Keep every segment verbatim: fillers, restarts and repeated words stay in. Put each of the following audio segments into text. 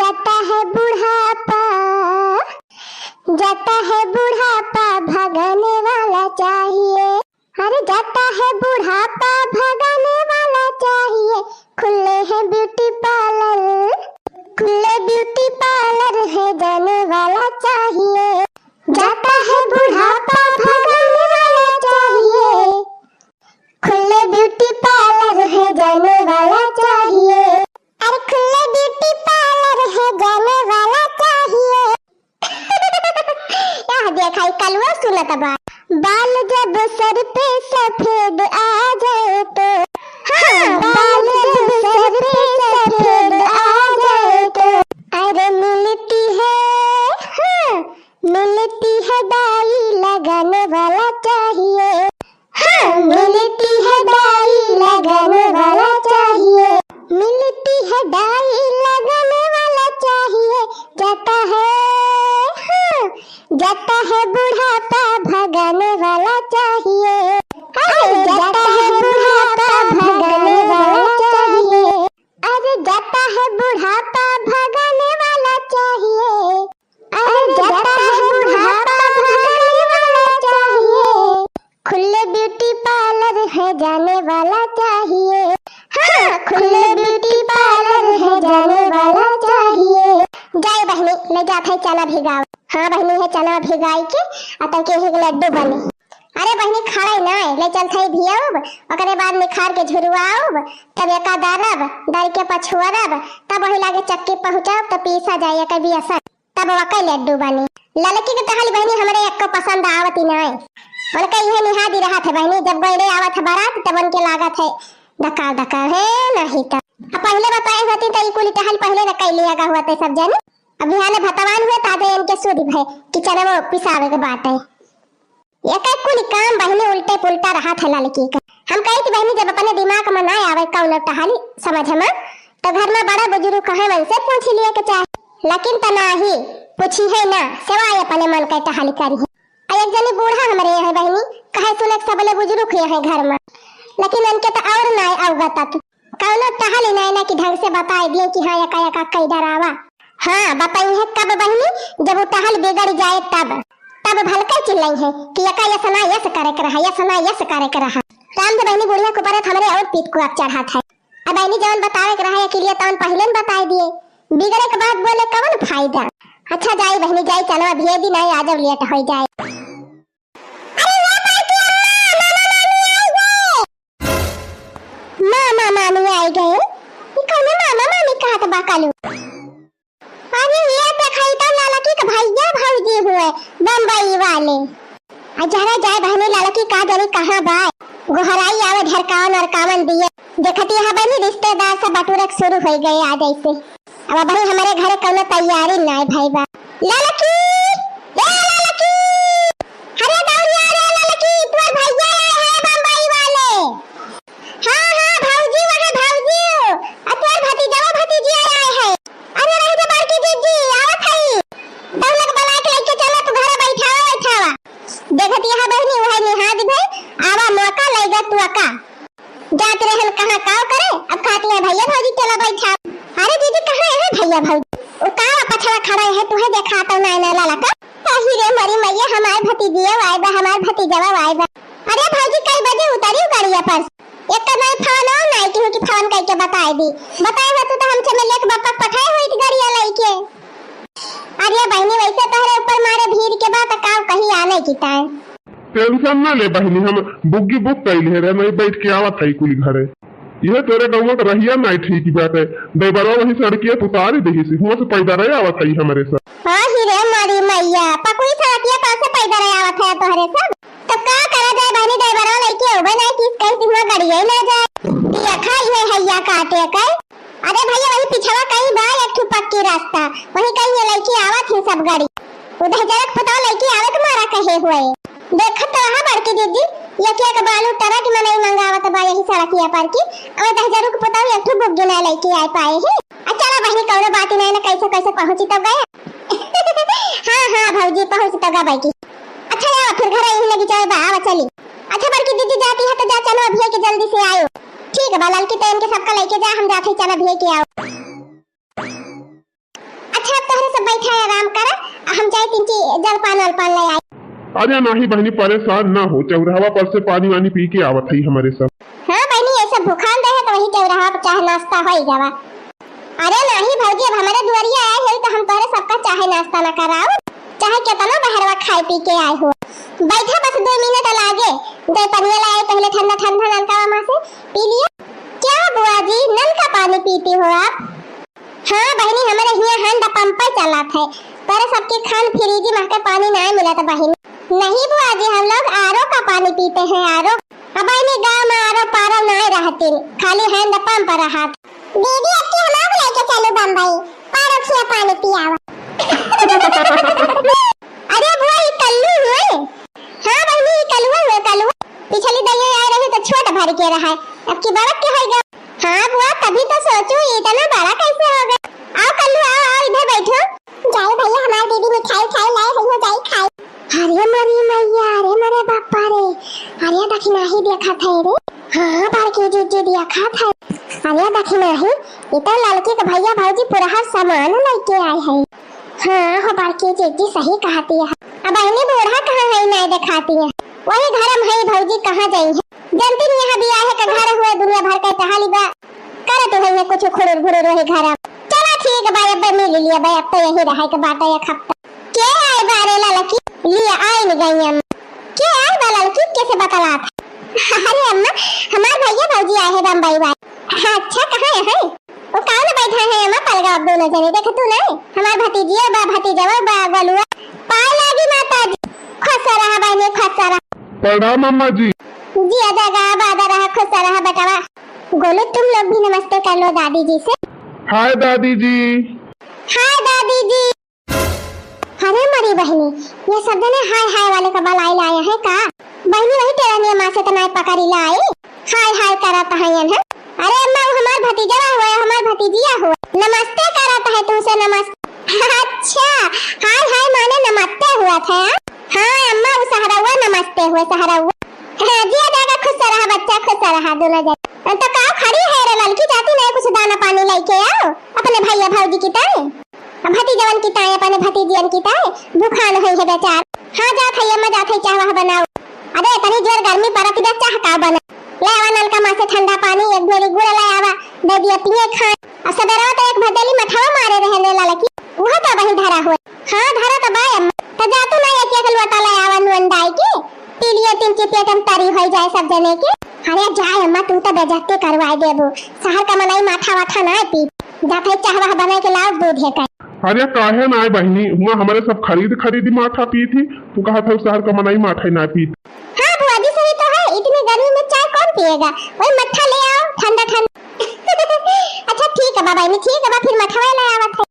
आता है बुढ़ापा, जाता है बुढ़ापा, भगाने वाला चाहिए। अरे जाता है बुढ़ापा, भगाने वाला चाहिए। खुले हैं ब्यूटी पार्लर, खुले ब्यूटी पार्लर है, जाने वाला चाहिए। जाता है बुढ़ापा, भगाने वाला चाहिए। खुले ब्यूटी पार्लर है, जाने वाला चाहिए। अरे खुले ब्यूटी पार्लर है, जाने वाला चाहिए। यह देखा, ई कलुआ सुनत बा। बाल जब सर पे सफेद आ जाए तो, हाँ, बाल जब सर पे सफेद आ जाए तो, अरे मिलती है, हाँ, मिलती है डाई लगाने वाला चाहिए। हाँ, मिलती है डाई लगाने वाला चाहिए। मिलती है डाई लगाने वाला चाहिए। जाता है, हाँ, जाता है बुढ़ापा, भगाने वाला चाहिए। अरे जाता है बुढ़ापा, भगाने वाला चाहिए। अरे जाता है बुढ़ापा, भगाने वाला चाहिए। अरे जाता है बुढ़ापा, भगाने वाला चाहिए। खुले ब्यूटी पार्लर है, जाने वाला चाहिए। हाँ, खुले ब्यूटी पार्लर है, जाने वाला चाहिए। जाए बहिनी, ले जात है चना भिगाओ। हाँ बहिनी, है चना भिगाई के आ तब के एक लड्डू बने। अरे बहिनी, खड़े ना, ले चलत है भियाउब, ओकरे बाद निखार के झुरवाउब, तब एका दरब, दर के पछुअरब, तब वही लागे चक्की पहुँचाउब, तब पीसा जाए एकर बेसन। तब वकै लड्डू बनी। ललकी के टहली बहिनी हमरे एक्को पसंद आवत ही नाय। उनका इहे निहादी रहत है बहिनी, जब गइले आवत है बारात तब उनके लागत है धकाल धकाल है नहीं त। अब पहिले बताए होती त ई कुली टहल पहिले न कैली आगा हुआ ते सब जनी। अब बिहाने भतवान हुए तादे इनके सुध भय कि चनवो पिसावे के बात है। एकै कुल काम बहिनी उल्टे पुल्टा रहत है ललकी का। हम कही थी बहिनी, जब अपने दिमाग में ना आवे कौनो टहली समझ में, तो घर में बड़ा बुजुर्ग कहे मन से पूछ लिए के चाहे, लेकिन त नाही पूछी है ना, सिवाय अपने मन के टहली करी है। आ एक जनी बूढ़ा हमरे यहाँ बहिनी, कहे सुने के सबले बुजुर्ग हुए हैं घर में, लेकिन उनके तो और ना अवगत। कौनो टहली नैना की ढंग से बताए दिए कि हाँ, एका एका कई डरावा। हाँ, बताई है कब बहिनी, जब वो टहल बिगड़ जाए तब, तब भलके चिल्लाई है कि एका यस ना यस करे के रहा, यस ना यस करे के रहा। राम से बहिनी बुढ़िया को परत हमरे और पीठ को अब चढ़ात है। अब बहिनी जवन बतावे के रहा अकेलिया तवन पहले न बताए दिए, बिगड़े के बाद बोले कवन फायदा। अच्छा जाई बहिनी जाई, चलो अभी ये दिन आई, आ जाओ लेट हो जाए। अरे ये बड़की अम्मा, मामा मामी आई गए। मामा मामी आई गए? ई कौनो मामा मामी कहत बा कालू? अरे ये देखाई त ललकी के भैया भौजी हुए बम्बई वाले। आ जरा जाए बहनी ललकी का जानी कहाँ बा। गोहराई आवे ढरकावन अरकावन दिए। देखती है बहनी रिश्तेदार सब बटुरक शुरू हो गए आ जैसे। अब अबही हमरे घरे कौनो तैयारी नाय भई बा। ललकी, ए ललकी, अरे दौड़िया रे ललकी, तोर भैया आए हैं बम्बई वाले। हाँ, हाँ, भौजी, वहाँ भौजी, आ तोर भतीजवा भतीजिया आए हैं। अरे रह जा बड़की दीदी, आवत हई। दौलत बलाक लेके चला, तू घरे बैठावा, बैठावा। देखत यहाँ बहनी, वह निहाद भई, आवा मौका लइगा तू अका। जात रहन कहाँ काव करे, अब कहती है भैया भौजी चला बैठा। अरे दीदी कहाँ है भैया भौजी? वो काव पछवा खड़ा है, तुहे देखा तो ना ना ललका। अही रे मरी मैया, हमार भतीजिया आए बा, हमार भतीजवा आए बा। अरे भौजी कई बजे उतरी गाड़िया पर? एक तो नहीं फोन और नहीं केहू की फोन करके बताए दी। बताए होते तो हम चले लेके बापा पठाए हुई थी गाड़िया लेके। अरे बहनी वैसे तोहरे ऊपर मारे भीड़ के बात काव कहीं आने की ताए। टेंशन ना ले बहिनी, हम बुग्गी बुक कइले रहे, नहीं बैठ के आवत है कुल घरे। यह तोरे गौवा के रहिया नहीं ठीक बाटे, ड्राइवरवा वही सड़किया पे उतारी देही से, हुआ से पैदल रहे आवत है हमरे सब। हाँ ही रे मारी मैया, पकुई सड़किया पर से पैदल रहे आवत है तोहरे सब। तो का करा जाए बहनी, ड्राइवरवा लेके होबे नहीं किस कहीं से हुआ गड़िया ही ना जाए। दिया खा ये हैया काटे कई। अरे भैया, वही पिछवा कहीं बा एक ठो पक्की रास्ता, वही कहीं ये लइके आवत ही सब गाड़ी। उधर जरक पुतवा लइके आवे के मारा कहे हुए। देखत तो वहाँ बड़की दीदी, एक एक बालू ट्रक मनई मंगावत बा यही सड़किया पर की। अब दहजरू के पुतवा एक ठो बुग्गी ना लइके आए पाए ही। आ चला बहनी, कौनो बात ही नहीं ना, कैसे कैसे पहुँची तो गए। हाँ, हाँ भौजी, पहुँच तो गए की। अच्छा, आवा फिर घर यही लगी जाए बा, आवा चली। अच्छा बड़की दीदी जाती है तो जा, चलो अभी के जल्दी से आयो। ठीक बा ललकी, तो इनके सबका लेके जा, हम जाते ही चलो अभी के आओ। बैठा आराम करा, हम जाई तीन ची जलपान वलपान ले आई। अरे नाही बहिनी, परेशान ना हो, चौराहा पर से पानी वानी पी के आवत है हमरे सब। हाँ बहिनी, ऐसे भूखान रहे तो वही चौराहा पर चाहे नाश्ता हो ही जावा। अरे नाही भौजी, अब हमरे दुआरिया आए हो तो हम तोहरे सबका चाहे नाश्ता ना कराऊ, चाहे केतनो बहरवा खाए पी के आए हो। बैठा बस दो मिनट लागे, दो पनिया ले आई पहले ठंडा ठंडा नलका मा से पी लिया। क्या बुआ जी, नल का पानी पीती हो आप? हाँ बहिनी, हमरे हियाँ हैंड पंप चलत है, पर सबके खान फ्रिज मा के पानी नाय मिलत बहिनी। नहीं बुआ जी, हम लोग आरओ का पानी पीते हैं, आरओ। अब बहिनी गाँव मा आरओ पारओ नाय रहतिन, खाली हैंड पंप रहत। दीदी, अब की हम लोग लेके चलू बम्बई, पारओ खिया पानी पियावा। अरे बुआ, ई कल्लू हुए। हाँ बहिनी, ई कलुआ हुए, कलुआ। पिछली दइया आए रही तो छोट भर के रहा है, अब की बड़क के होइगा। हाँ बुआ, तभी तो सोचू इतना बड़ा कैसे हो गया। आओ कल्लू, आओ, आओ, इधर बैठो। जाई भैया, हमार दीदी मिठाई उठाई लाए है, जाई खाई। अरे मरी मैया, अरे मरे बापा रे, अरे दखिनाही देखत है रे। हाँ, बड़की जीजी देखत है। अरे दखिनाही, ई तो ललकी के भैया भौजी पुरहर सामान लेके आए है। हाँ हो बड़की जीजी, सही कहती है। अब बहिनी बूढ़ा कहाँ है, नाय देखाती है, वही घर मा है भौजी, कहाँ जाई है। जनती नहीं है बियाहे का घर हुए, दुनिया भर के टहली बा, करत हुई है कुछ खुड़ुर भुड़ुर वही घर मा। चला ठीक बा, अब मिल लिया बा, अब तो यही रहे के बात है एक हफ्ता। के आए बा रे ललकी? लिया आइन गई अम्मा। के आए बा ललकी, कैसे बतलात? अरे अम्मा, हमार भैया भौजी आए हैं बम्बई वाले। अच्छा, कहाँ है? वो काहे ना बैठा है अम्मा पलगा, अब दोनों जने देख तू नहीं, हमार भतीजिया बा, भतीजवा बा, गोलुआ। पाए लागी माता जी, खुश रहा बहनी, खुश रहा। प्रणाम अम्मा जी। जिया जगा आबाद रहा, खुश रहा बेटवा। गोलू, तुम लोग भी नमस्ते कर लो दादी जी से। हाय दादी जी। हाय दादी जी। अरे मरी बहिनी, ये सब जने हाय हाय वाले का बलाई लाए हैं का? बहिनी वही टेरनिया मा से तनाए पकड़ी लाई, हाय हाय करत हैं ये, हैं? अरे अम्मा, वो हमार भतीजवा हुआ है, हमार भतीजिया हुआ, नमस्ते करत है तुमसे, नमस्ते। अच्छा, हाय हाय माने नमस्ते हुआ था? हाँ अम्मा, वो सहरवा नमस्ते हुए, सहरवा। हाँ, जिया जागा, खुश रहा बच्चा, खुश रहा दोनों जने। तो का खड़ी है रे ललकी, जाती नहीं कुछ दाना पानी लेके आओ अपने भैया भौजी की ताई। अब भतीजवन की ताई, अपने भतीजियन की ताई, भूखान हुई है बेचार। हाँ, जात है अम्मा, जात है, चाह वाह बनाओ। अरे, इतनी जोर गर्मी पड़त बा, चाह का बना? ले आवा नलका मा से ठंडा पानी, एक भेली गुड़ ले आवा, दे दिया पिए खाए। और सबेरवा तो एक भदेली मठवा मारे रहे ने ललकी, वो तो वही धरा हुए। हाँ, धरा तो बा अम्मा, तो जा तू ना एक एक लोटा ले आवा नून डाई के, पी लियो, तीन ची पेट मा तरी हो जाए सब जने के। अरे जाए अम्मा, तू तो बेइज्जती करवाए देबू, शहर का मनई माठा वाठा ना पी, जात है चाह वाह बना के लाओ दूध है का। अरे काहे ना बहिनी, हुआ हमरे सब खरीद खरीद माठा पीत ही, तू कहत है शहर का मनई माठा ना पीत। हाँ बुआ जी, सही तो है, इतनी गर्मी में चाय कौन पिएगा, वही मट्ठा ले आओ ठंडा ठंडा। अच्छा ठीक है बा बहिनी, ठीक है बा, फिर मठवा ले आवत है।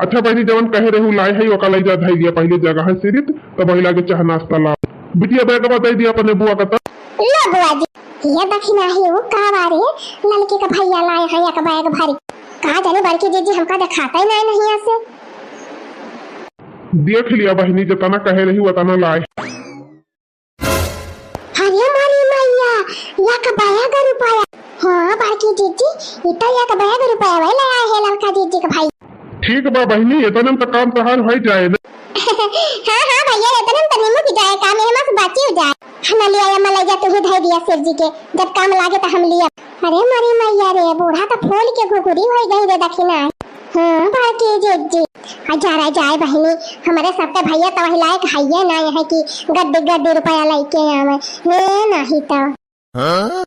अच्छा बहिनी, जवन कहे रहू लाए है, ओका ले जा धई दिया पहले जगह है सिरित, तब वही लागे चाह नाश्ता ला। बिटिया बैगवा दे दिया अपने बुआ का तब। लो बुआ जी, ये दखिनाही वो का बारे, ललकी का भैया लाए है एक बैग भरी। का जाने बड़की जीजी हमका देखाता ही नहीं, नहीं ऐसे। देख लिया बहिनी, जतना कहे रही उतना लाए। अरे मारी मैया, एक बैग रुपया। हाँ बड़की जीजी, ई तो एक बैग रुपया वही लाए है ललका जीजी का भाई। ठीक बा बहिनी, इतने में तो काम तहार हो जाए ना। हाँ हाँ भैया, इतने में तो निमुट जाए काम, एहमा से बाची हो जाए। हम लिया या मलैया तू ही धई दिया सिर जी के, जब काम लागे तो हम लिया। अरे मरी मैया रे, बूढ़ा तो फूल के घुघुरी हो गई रे दखिना। हाँ बड़की जीजी, आ जा रहा जाए बहिनी, हमारे सबके भैया तो वही लायक हइये ना है कि गड्डी गड्डी रुपया लेके आवे। हे नहीं तो। हाँ?